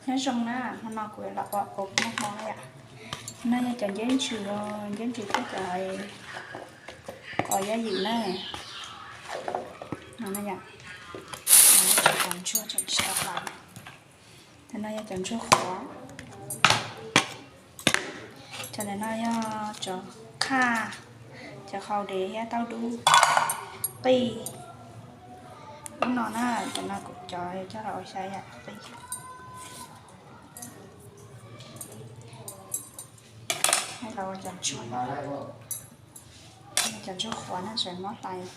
Nyob zoo na, hmo no kuv los ua kuv muaj hmo na yom. No yog cov nceb ntsws, nceb ntsws thiab cov qos yaj ywm na. No na yom, cov ntsuag tseem tsis tau hlais. Cov no yog cov ntsuag qhuav. Cov ntawm no yog cov qhaj, cov hau dev thiab tauj dub qij. Lub no na, cov no kuv cov coj los ua xya yam qij. Los ua cov ntsuag, cov ntsuag qhuav no tseem muab hlais,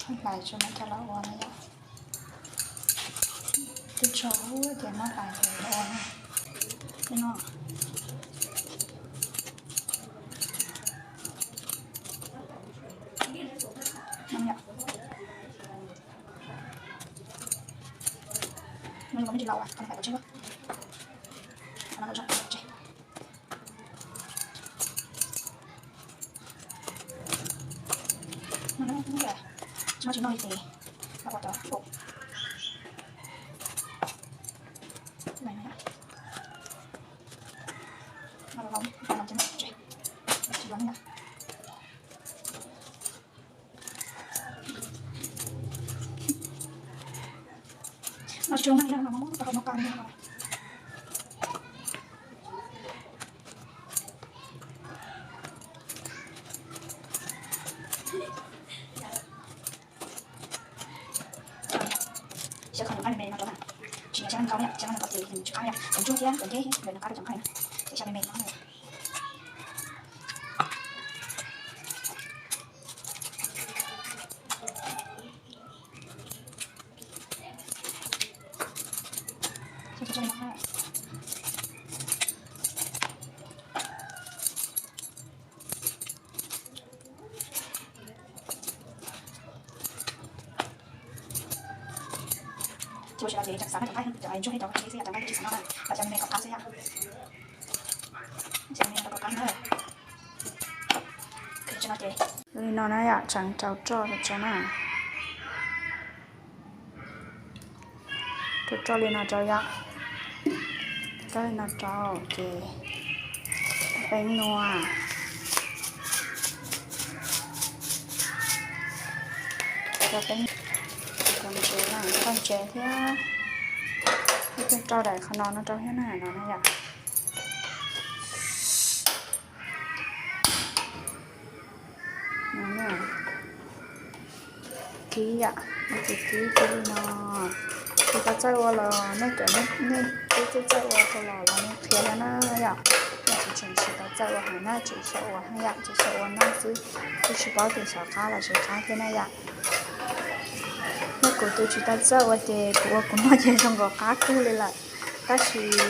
hlais tsuas muab coj los ua na yom. Twb tsaug ces muab hlais ces ua na. Li no. No yog me ntsis laus, qhov no pais pov tseg, qhov no zoo pov tseg. Tsis muaj tsis noj li ces los ua cov pum. No los, no los ces tsis yuav na yom. No tsis tshua nag no, no muab tau hauv no qa li no. Xyaw qhov nyuam nqaij me me no rau na. Tsis nyiam xyaw nqaij nkaus na yom, xyaw nqaij nkaus ces nws tsis qab na yom. Cov ntsuag thiab cov nceb lawv nws qab rau cov nqaij na. Ces xyaw me me no. Ces ua tsis los ces tseem xav noj cov nqaij, cov ntsuag thiab cov nceb xwb yom, cov nqaij tsis xav noj na, los xyaw me me kom qab xwb yom. Xyaw me me rau kom qab na. Li no na yom, tseem rau roj rau tso na. Rau roj li no rau yom. Rau li no rau ces peeb nua. Rau peeb, rau ntsev na, rau ntsev thiab. Ib tug rau daim qhov no no rau thiab na, no na yom. Kib yom, kib kib li no. Tsis tau txawj ua los nej cov nej twb txawj txawj ua rau los los nej qhia thiab na yom. Yog tsis tseem tsis tau txawj ua heev na, tsis txawj ua heev yom, tsis txawj ua noj xwb, twb tsis paub tias xyov qab los tsis qab thiab na yom. Yog kuv tus tsis tau txawj ua ces kuv ua kuv noj ces zoo nkaus qab kawg li lawm. Tab sis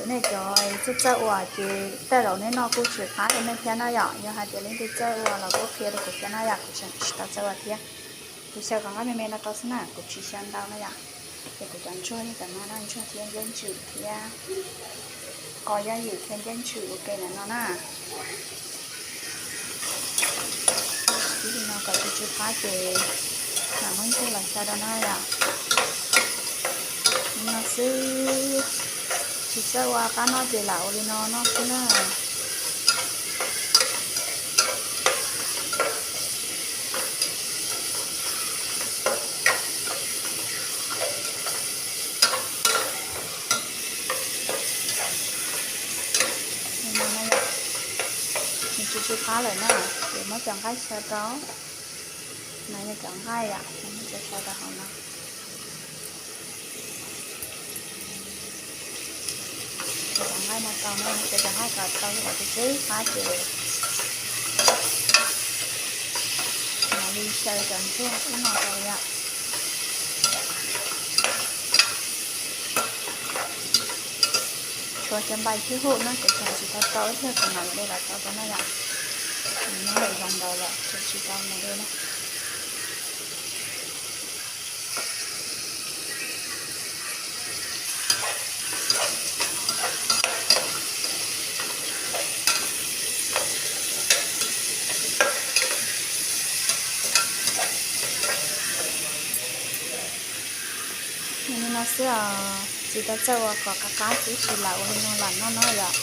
nej cov txawj txawj ua ces tej zaum nej noj kuj tsis qab rau nej thiab na yom. Yog hais tias leej twg txawj ua los kuj qhia rau kuv thiab na yom, kuv tseem tsis tau txawj ua thiab. Kuv xyaw kom nqaij me me no rau xwb na, kuv tsis xyaw ntau na yom. Ces kuv cov ntsuag yog cov no na, ntsuag thiab nceb ntsws thiab qos yaj ywm thiab nceb ntsws ua ke ntawm no na. Kib li no kom tsis tsw qab ces mam muab nkuj los xyaw rau na yom. Li no xwb, tsis txawj ua qab noj ces lam ua li no noj xwb na. Li no na yom, nws tsis tsw qab lawm na, ces muab cov nqaij xyaw rau. No yog cov nqaij yom, muab cov xyaw rau hauv no. Cov nqaij no tau na, cov nqaij kom tau kom tsw tsw qab ces mam li xyaw cov ntsuag ub no rau yom. Tshuav cov npais thib hum no ces tseem tsis tau rau, ib pliag kuv mam li los rau rau na yom. Nws nyob lawm zoo nraud lawm ces tsis tau mus li na. Ua li no xwb os, tsis tau txawj ua kom qab qab xwb, tsis lam ua li no lam noj no yom.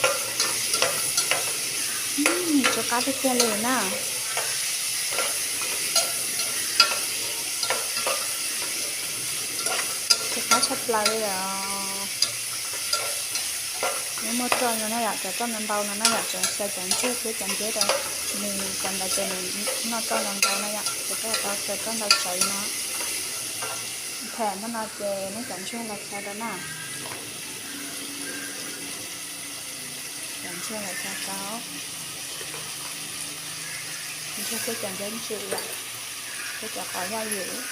Tsw qab tiag tiag li na. Tsw qab tshaj plaws li os. Nws muaj roj no na yom, cov roj ntau ntau no na yom, cov xyaw cov ntsuag thiab cov ntsuag rau nws cov ntawd ces nws noj roj ntau ntau na yom, ces koj tau xyaw roj ntau tsawv no. Tham hnub no ces muab cov ntsuag los xyaw rau na. Cov ntsuag los xyaw rau. Ntsuag thiab cov ntsuag ntsim yom, thiab cov qos yaj ywm,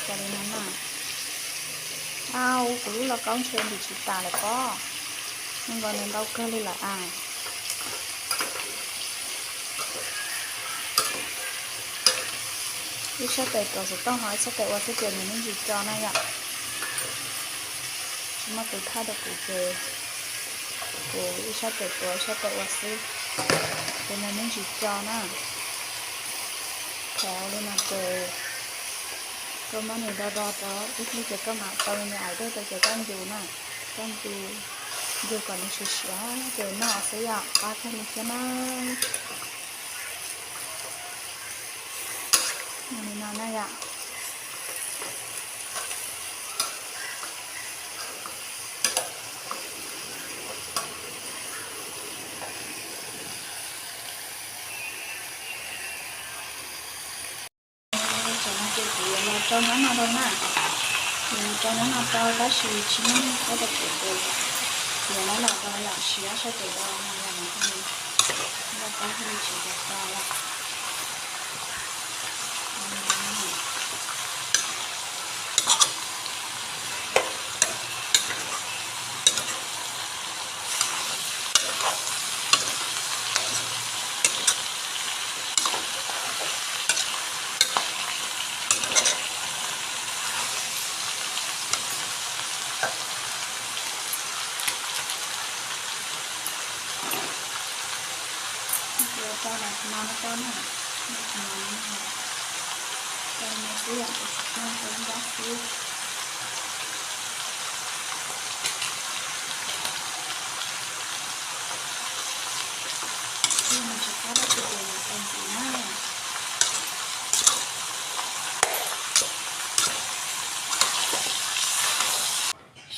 xyaw li no na. Au, kuv lub lauj kaub ntshe ntim tsis tas lawm pob, zoo nkaus nws ntau kawg li lawm as. Ib sab tes tuav xov tooj ho ib sab tes ua xwb ces nws me ntsis co na yom. Tsis muaj tus thaij rau kuv ces kuv ib sab tes tuav ib sab tes ua xwb, ces nws me ntsis co na. Thaum li no ces koj muab nws do do rau ib pliag ces koj mam tau nws aim dej rau ces koj ncu na, koj ncu, ncu kom nws siav siav ces noj xwb yom, qab kawg li thiab na. Li no na yom. Tam no ces kuv yuav los rau nab no rau na, kuv yuav los rau nab no rau tab sis tsis muaj neeg qab rau kuv ces kuv yuav los rau yom, siav sab tes rau no yom, nws thiaj li noj qab thiaj li tsis co co yom. Rau daim no rau na, rau no xwb yom, rau nram xwb. Tsis qab dab tsi ces tau ntxiv na.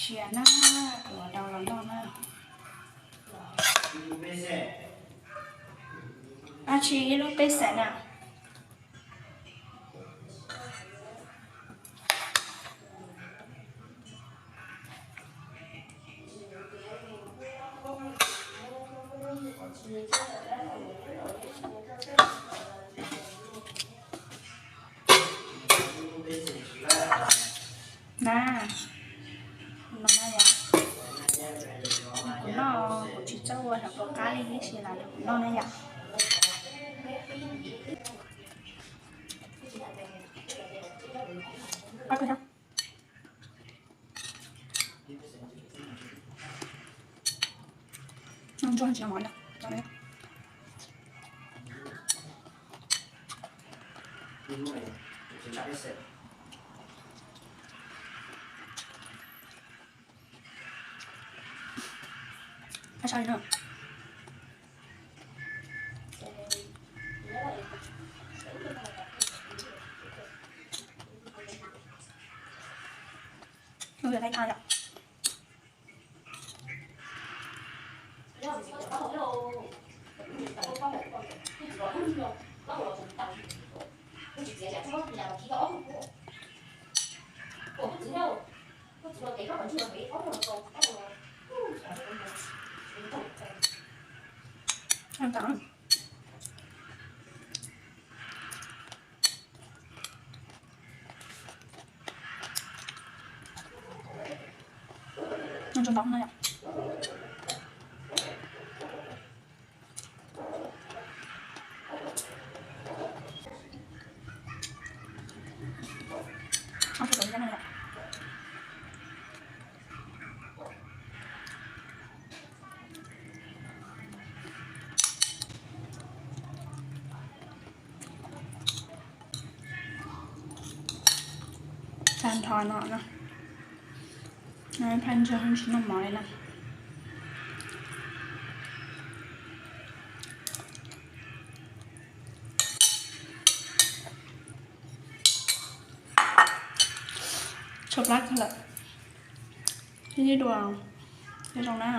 Siav na, kuv ua rau los noj na. Ab tsi ib lub pej xeem na. Na, no na yom. Kuv noj kuv tsis txawj ua hauv pov qab li tab sis lam kuv noj na yom. Tag nrho no na. Phaj ntsaug tsis noj mov li na. Tshuav plab kawg lawm. Ib dua, zoo na.